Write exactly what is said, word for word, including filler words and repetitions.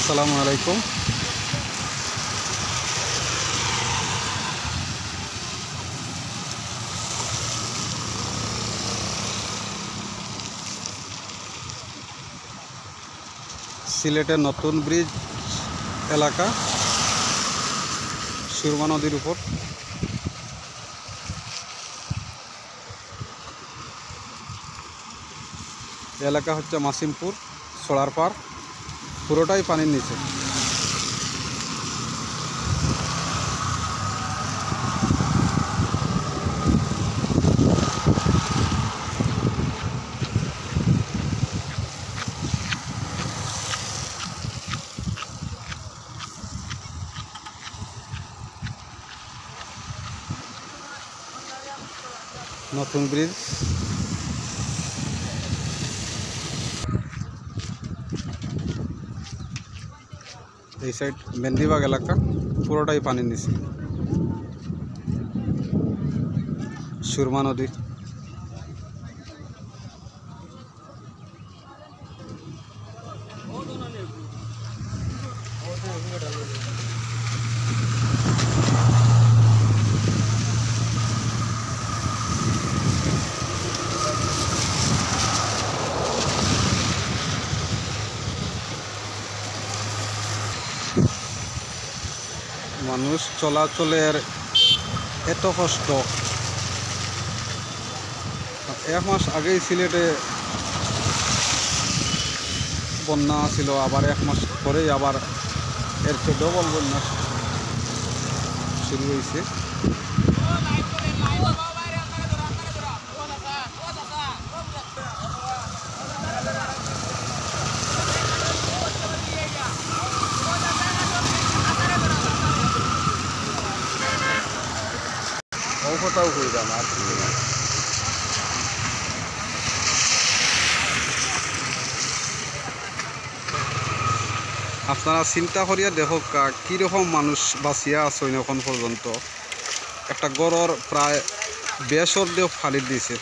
আসসালামু আলাইকুম। সিলেটের নতুন ব্রিজ এলাকা, সুরমা নদীর উপর। এলাকা হচ্ছে মাসিমপুর, ছড়ার পাড়, পুরোটাই পানির নিচে। নতুন ব্রিজ। এই সাইড মেন্দিবাগ এলাকা, পুরোটাই পানির নিচে, সুরমা নদী। মানুষ চলাচলের এত কষ্ট। এক মাস আগেই সিলেটে বন্যা ছিল, আবার এক মাস পরেই আবার এর চেয়ে ডবল বন্যা শুরু হয়েছে। ও কোথাও কইলাম আর কি। আপনারা চিন্তা করিয়া দেখউক্কা, কীরকম মানুষ বাঁচিয়া আছইন এখন পর্যন্ত। একটা ঘরর প্রায় বেশ অর্ধেক ফালির দিছে।